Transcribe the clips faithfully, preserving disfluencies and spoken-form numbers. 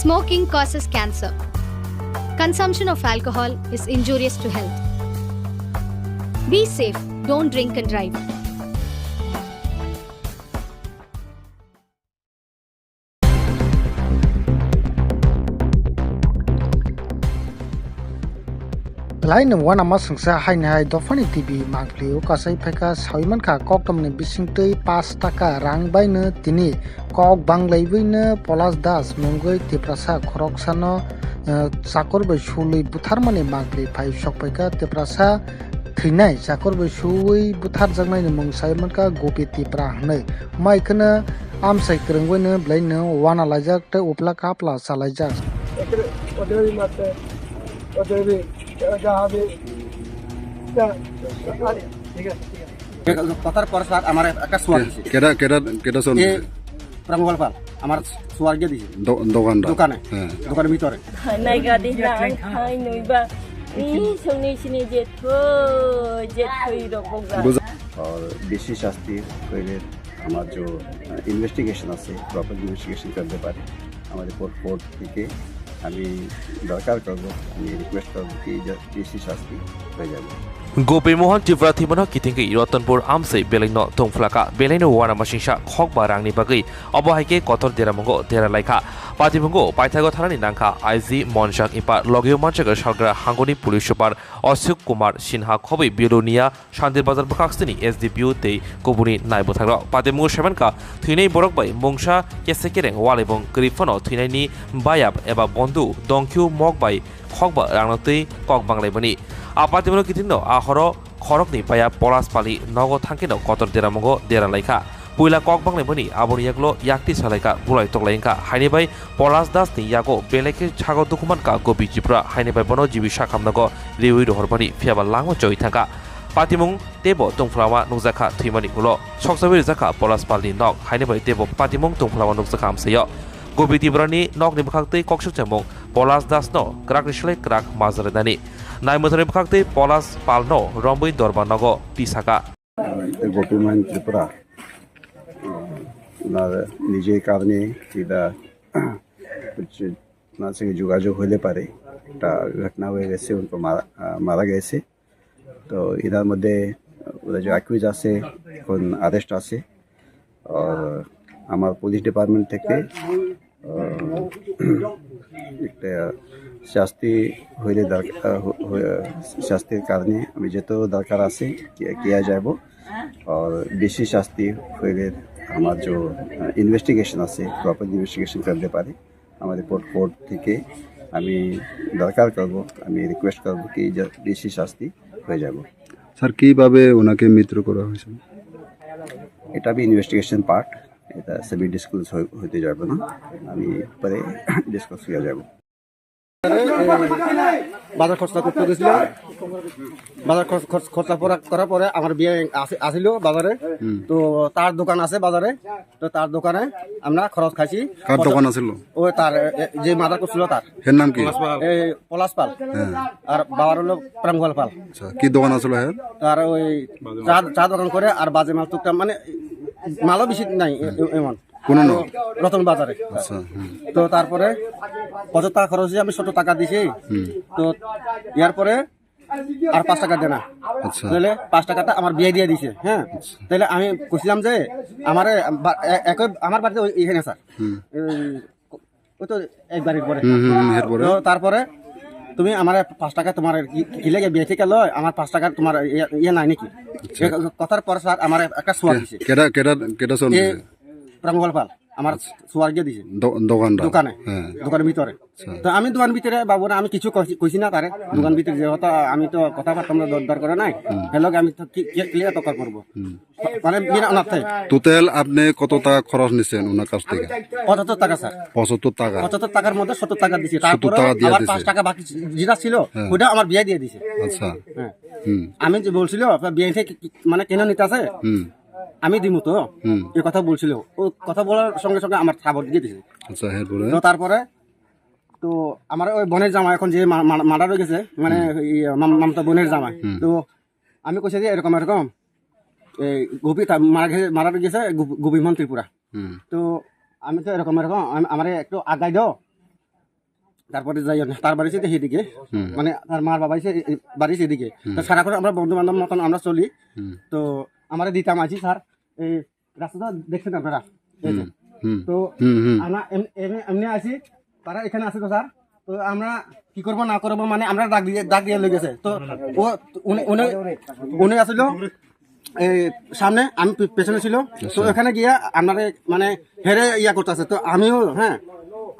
Smoking causes cancer. Consumption of alcohol is injurious to health. Be safe, don't drink and drive. Belai no uanama songsa haini hai dophani T V mangpli o kasai phaikha sawi mankha koktomni bisingtwi pash taka rang baino tini kok banglaiwi no Polas Das mungwi Tiprasa khoroksano, eh, chakor bai sulwi butharmani mangpli phai sokphaikha. Tiprasa thwinai chakor bai suwi butharjaknaini mung sawi mankha Gopi Tipra hwnwi. Mai kheno amsai kwrwngwi no belai no uana laijak tei upla kapla chalaijak. কথার পর স্যার আমার একটা সোয়ার দিছে। কেডা, কেডা, কেডা সোয়ার এ দিছে? প্রাঙ্গল পাল আমার সোয়ার গিয়ে দিছে। দো-, দোকানটা? দোকানে। হ্যাঁ। দোকানের ভিতরে। Naigadi nang khai nuiba. Ni songni sini je thoi, je thoi rok bokra. বুঝা- और बेसी शास्ति হইলে আমার যে, আহ, ইনভেস্টিগেশন আছে, প্রপার ইনভেস্টিগেশন করতে পারে। আমাদের কোর্ট, কোর্ট থেকে আমি দরকার করব, আমি রিকোয়েস্ট করব কি যে বেশি শাস্তি হয়ে যাবে। Gopi Mohan Tripura thwimano kitingwi Ratanpur amsai belaino tongphlaka, belaino uanama singsa khokba rangni bagwi, abo hai khe kotor deramungo dera laikha. Patimungo paithago thanani nangkha I G Monjak Ipa, logio manjago salgra hangoni police super Ashok Kumar Sinha khobwi Bilonia Shantir Bazar bwkhaksini S D P O tei kubuni naibwthakrok. Patimungo semenkha thwinai borok bai mungsa kese kereng wal ebong kwrwi phano thwinaini bayap eba bondhu dongkhyu mok bai khokba rangno twi kok banglaimani. A patimungo kitingno a horo khoroknwi bayap Polas Pali nogo thangkheno kotor deramungo dera laikha. Puila kok banglaimani aboni yaglo yakti salaikha bulai toklai wngkha. Haini bai Polas Das ni yago belai khe sago dukhu mankha Gopi Tripura, haini bai bono G B sakhamnago riwi rohormani phiyaba langma choi thangkha. Patimung teibo tongphlama nukjakha thwimani ulo. Soksawi rijakha Polas Pal ni nok, haini bai teibo patimung tongphlama nukjakha amsaio. Gopi Tripura ni nok ni bwkhak twi kok sukchangmung Polas Das no kwrak ni slai kwrak majra nani. Naimwthangni bwkhak twi Polas Pal no romwi dorba nogo tisaka. Gopimohan ত্রিপুরা, আহ, ওনার নিজের কারণে এটা হচ্ছে, ওনার সঙ্গে যোগাযোগ হইলে পারে, একটা ঘটনা হয়ে গেছে, উনি তো মারা, আহ, মারা গেছে। তো এটার মধ্যে ওরা যে অ্যাকিউজ আছে, এখন অ্যারেস্ট আছে। আর আমার পুলিশ ডিপার্টমেন্ট থেকে, আহ, একটা শাস্তি হইলে দরকার, আহ, হ-, হ-, শাস্তির কারণে আমি যত দরকার আছে, কে-, কেয়া যাব। আর বেশি শাস্তি হইলে আমার যে, আহ, ইনভেস্টিগেশন আছে, প্রপার ইনভেস্টিগেশন করতে পারে। আমার রিপোর্ট কোর্ট থেকে আমি দরকার করব, আমি রিকোয়েস্ট করব কি যে বেশি শাস্তি হয়ে যাব। স্যার, কিভাবে ওনাকে মৃত্যু করা হয়েছিল? এটা আমি ইনভেস্টিগেশন পার্ট, এটা সেমি ডিসক্লোজ হইতে যাব না, আমি পরে ডিসক্লোজ হয়ে যাব। বাজার খরচ করতে গেছিল, বাজার খরচ, খরচ, খরচা পরা-, করার পরে আমার বিয়ে আসি-, আসিল বাজারে। হুম। তো তার দোকান আছে বাজারে, তো তার দোকানে আমরা খরচ খাইছি। কার দোকান আছিল? ও তার, এ, যে মার্ডার করছিল তার। এর নাম কি? এই পলাশ পাল। হ্যাঁ। আর বাবার হলো প্রেমগোপাল পাল। আচ্ছা, কি দোকান আছিল এর? তার ওই চা, চা দোকান করে আর বাজে মাল টুকটাক মানে মালও বেশি নাই এ-, এ-, এমন। কোন নাম? রতন বাজারে। আচ্ছা, হুম। তো তারপরে পঁচাত্তর টাকা খরচ হয়েছে, আমি সত্তর টাকা দিছি। হুম। তো ইয়ার পরে আর পাঁচ টাকা দেনা। আচ্ছা। তাহলে পাঁচ টাকাটা আমার বিয়ে দিয়ে দিছে, হ্যাঁ। আচ্ছা। তাহলে আমি কইছিলাম যে আমারে বা-, এ-, একই আমার বাড়িতে ওই এখানে স্যার। হুম। এই ওই তো এক বাড়ির পরে। হুম, হুম, হুম, এরপরে? তো তারপরে তুমি আমার পাঁচ টাকা তোমার কি, কি লেগে বিয়ে থেকে লয়? আমার পাঁচ টাকা তোমার ইয়ে, ইয়ে নাই নাকি? আচ্ছা। এ কথার পর স্যার আমার একটা সোয়াল দিছে। কেডা, কেডা, কেডা সোয়াল এ দিছে? প্রাঙ্গল পাল। আমার সোয়ার গিয়ে দিছে। দো-, দোকানটা? দোকানে। হ্যাঁ। দোকানের ভিতরে। আচ্ছা। তো আমি দোকান ভিতরে, বাবু, না, আমি কিছু কইছি, কইছি না তারে। দোকান ভিতরে যে হয়তো আমি তো কথাবার্তা আমরা দরদার করে নাই। হুম। হ্যালো, আমি তো কি, কি, ক্লিয়ার তর্ক করবো। হুম। মানে বিনা অনার্থে। টোটাল আপনি কত টাকা খরচ নিছেন ওনার কাছ থেকে? পঁচাত্তর টাকা, স্যার। পঁচাত্তর টাকা? পঁচাত্তর টাকার মধ্যে সত্তর টাকা দিছি। সত্তর টাকা তারপরে দিয়ে আবার দিছে। পাঁচ টাকা বাকি যেটা ছিল, হ্যাঁ। ওটা আমার বিয়ে দিয়ে দিছে। আচ্ছা। হ্যাঁ। হুম। আমি যে বলছিল, আপনার বিয়ে থেকে কি, মানে, কেন নিতে আছে? হুম। আমি দিমু তো। হুম। এই কথা বলছিল। ও কথা বলার সঙ্গে সঙ্গে আমার থাবড় দিয়ে দিছে। আচ্ছা, এরপরে? তো তারপরে তো আমার ওই বোনের জামাই এখন যে মা-, মা-, মার্ডার হয়ে গেছে, মানে, হুম। ইয়ে, মাম-, মামতা বোনের জামাই। হুম। তো আমি কইছি যে এরকম, এরকম, এই গোপী তা-, মারা গেছে, মারা গেছে গোপ-, গোপীমোহন ত্রিপুরা। হুম। তো আমি তো এরকম, এরকম, আম-, আমারে একটু আগাই দাও। তারপরে যাই না, তার বাড়ি হচ্ছে এদিকে, হুম। মানে তার মার বাবা হচ্ছে এ-, এ-, বাড়ি হচ্ছে এদিকে। হুম। তো সারাক্ষণ আমরা বন্ধু বান্ধব মতন আমরা চলি। হুম। তো আমরা দিতাম আছি স্যার, এই রাস্তা তো দেখছেন আপনারা, এই যে। হুম। হুম। তো হুম, হুম। আমরা এম-, এম-, এমনি আছি, তারা এখানে আছে তো স্যার। তো আমরা কি করব না করব, মানে আমরা ডাক দিয়ে, ডাক দিয়ে লেগেছে। তো ও, উনি, উনি, উনি আসলো এই সামনে, আমি পে-, পেছনে ছিল। তো আচ্ছা। এখানে গিয়া আপনারে মানে হেরে ইয়া করতেছে, তো আমিও, হ্যাঁ।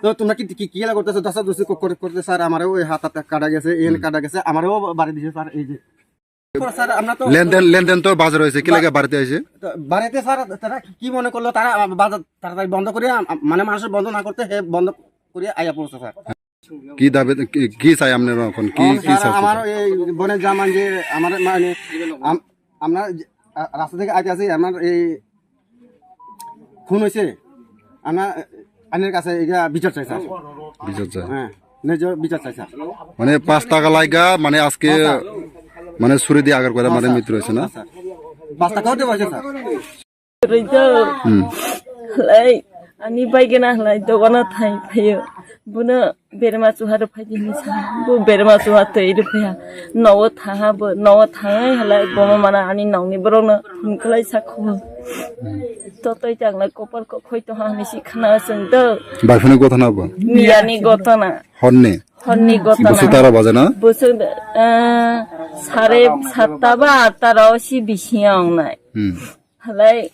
তো তোমরা কি, কি, কি খেলা করতেছো? দশা দশি ক-, করে, করতে স্যার, আমারও ওই হাত, হাত কাটা গেছে, এন হুম। কাটা গেছে, আমারও বাড়ি দিছে স্যার। এই যে স্যার, আমরা তো লেনদেন, লেনদেন তো বাজার হয়েছে, কি বা-, লাগে বাড়িতে হয়েছে? তো বাড়িতে স্যার তারা কি মনে করলো, তারা বাজার তাড়াতাড়ি বন্ধ করে, আম-, আম-, মানে মানুষের বন্ধ না করতে, হে বন্ধ করে আইয়া পড়ছে স্যার। কি দাবি, কি, কি চাই আপনারা এখন? কি, ও, কি স্যার, চাচ্ছেন? আমার এই বোনের জামাই যে আমার মানে আম-, আমরা যে, আ, রাস্তা থেকে আইতে আছি, আমার এই খুন হয়েছে, আমরা আইনের কাছে এটা বিচার চাই স্যার। বিচার চাই? হ্যাঁ, ন্যায্য বিচার চাই স্যার। মানে পাঁচ টাকা লাগা, মানে আজকে হ্যাঁ, স্যার। মানে ছুরি দিয়ে আঘাত করে মানে হ্যাঁ, স্যার। মৃত্যু হয়েছে না? হ্যাঁ, স্যার। পাঁচ টাকাও দেওয়া হয়েছে sir. Rito. Hmm. Lai, ani bai gana lai, dogana thai phayo. Buno berma chuha rw phai di hinwi sa. Bu berma chuha twi rw phaiya. Nogo thaha bo, nogo thangai halai bomo mana ani nokni borokno phone khlai sa kho. To twi tang lai kopor kokhoi to ha hinwi si khna chwng do. Bai phone gotana bo. Miyani gotana. Honni. Honni gotana. Busu tara baje na? Busu, eh, sare satta ba atta rao si bisi ong nai. Hmm. Halai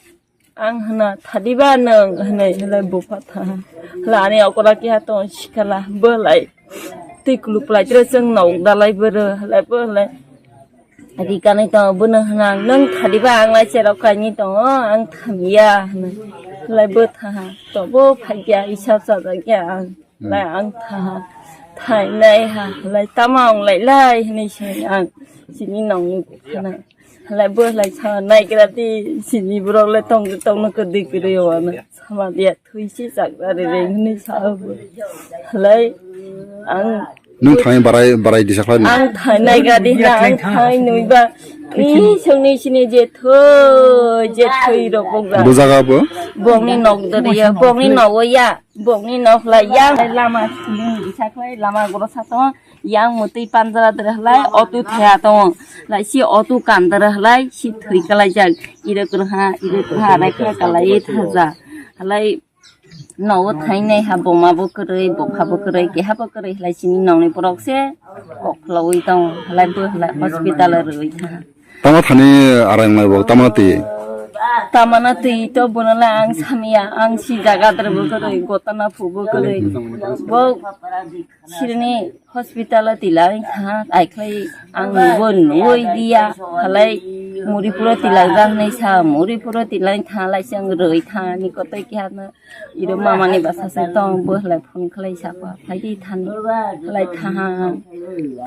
ang hwna, "Thadiba nwng?" hwnwi halai bupha tha. Halai ani okora keha tong sikala, bo halai twi kuluk lai tre chwng nok dalai bwrw, halai bo halai ri kanwi tongo, bono hwna, "Nwng thadiba ang lai cherok kainwi tongo, ang thamya," hwnwi halai bo thaha. Tobo phaiya, isap chajakya ang. Lai ang tha, thainai ha, lai tama ong lai lai hinwi sai ang chini nongni bukhana. Lai bo lai sa naigra di chini borok lai tong tong no kwdwi kwrwi wana. Sama dia thui si chak dari re hinwi sa bo. Lai ang Nung thai barai, barai disa khlai ni. Ang thainai ga di na ang thai nui ba. Ni songni sini je thui, je thui rok bok ga. Bo jaga bo? Bongni nok dori ya, bongni nok o ya. Bongni nok lai yang lama sini bisa khlai lama goro sa tongo. Yang mutui panjara dere halai otu thaya tongo. Lai si otu kan dere halai si thui kalai jak. Ire kurha, ire kurha, rai kha kalai thaja. Halai nogo thainai ha boma bo kwrwi, bupha bo kwrwi, keha bo kwrwi halai sini nongni borok se kok khwlaui tongo. Halai bo halai hospital o rwui tha. Tamo thani arang nai bo, tamo twi? Tamana twi to bono la ang samya, ang si jaga dre bo kwrwi, gotana phu bo kwrwi. Bo sirini hospital o tilai tha, ai khlai ang bo nui dia, halai muri puro tilai jang nai sa, muri puro tilai tha, lai chang roi tha, ni kotai kya na. Iro mama ni basa se tong bo halai phone khlai sa pa, phai di thani. Halai thaha,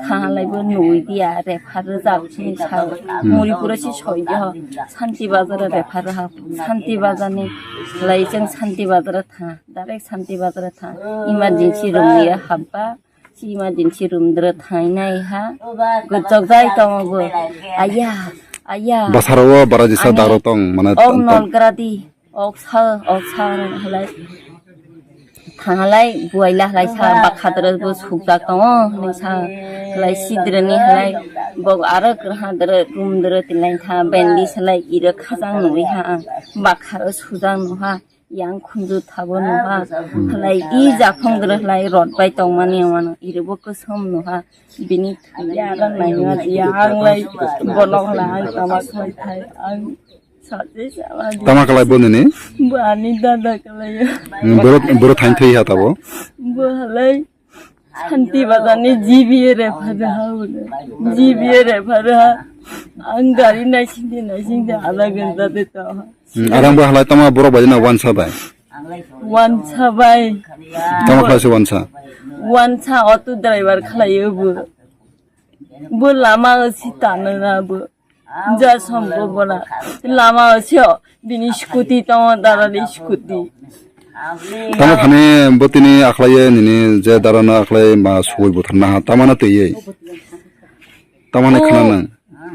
thaha lai bo nui dia, refer rwjak sini sa. Hmm. Muri puro si soi di ho. Santi Bazar refer ha. Santi Bazar ni halai chang Santi Bazar tha. Direct Santi Bazar tha. Emergency room ni habba. Si emergency room dra thainai ha. Gojok jai tong bo. Aya, aya. Basaro bara jisa daro tong, mana ok tong, tong. Nolgradi. Ok sa, ok sa, halai. Thangalai, buaila halai sa, bakha dara bo sukjak tongo, halai sa, halai sidra ni halai, bo aro kwrha dara, room dara, tilai tha, bendi salai, ira khajang nui ha, bakha ro sujang nui ha, yang khunju thabo nui ha, halai i jakhong dara halai rot bai tongmani wano, ira bo kwsom nui ha, bini thaiya aro nai ya, ya ang lai, bono halai ang tama khlai thai, ang Tama kalai bo nini? Bo ani dada kalai. Hmm, boro, boro thain thwi ha tabo? Bo halai Santi Bazar ni G B A refer ha bo. G B A refer ha. Ang gari naising di naising di adha ghanta de to. Hmm, arang bo halai tama borok bai na wansa bai? Wansa bai. Tama kalai se wansa? Wansa auto driver kalai bo. Bo lama o si tano na bo. Ja sombobona. Lama o sio bini scooty tongo, dara ni scooty. Tamo thani bo tini akhlaiye nini je dara no akhlai ma sugui butharna ha, tamana twiye. Tamani khana nang.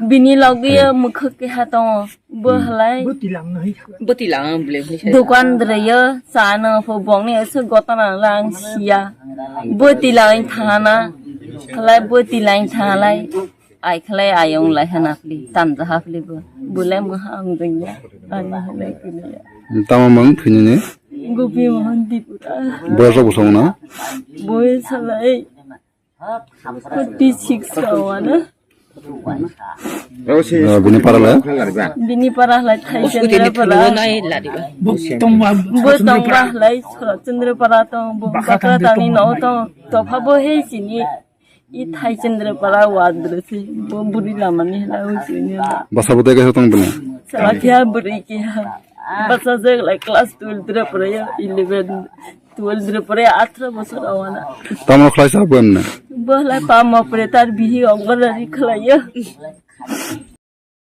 Bini logi mukha keha tongo. Bo halai. Bwtwi lang ang bwle hwnwi sa. Dukan dwraiyo, chano pho bongni ese gotana lang siya. Bwtwi lang thana. Halai bwtwi lang thalai. Ai khalai ayong lai hana phli, tanja ha phli bo. Bwle mo ha ang dengya. Ani halai kuliya. Tamo mang phini ne? Gopi Mohan Dipura. Boyas rok bwsong na? Boyas halai. Forty six ka wana. Ah, bini para le? Bini para lai Thaichandra para. Bo tongba lai Chandra para tong, bo bakra tani no tong. Topha bo hei sini. I Thaichandra para wadre si. Bo buri lama ni hla hui sini. Basa bo tege tong bini. Sala kya buri kya. Basa je lai class twelve dre pore ya, eleven. Twelve dre pore atro bosor awana. Tamo khlai sa bwem na? Bo lai pa ma pore tar bihi ongor ri khlai ya.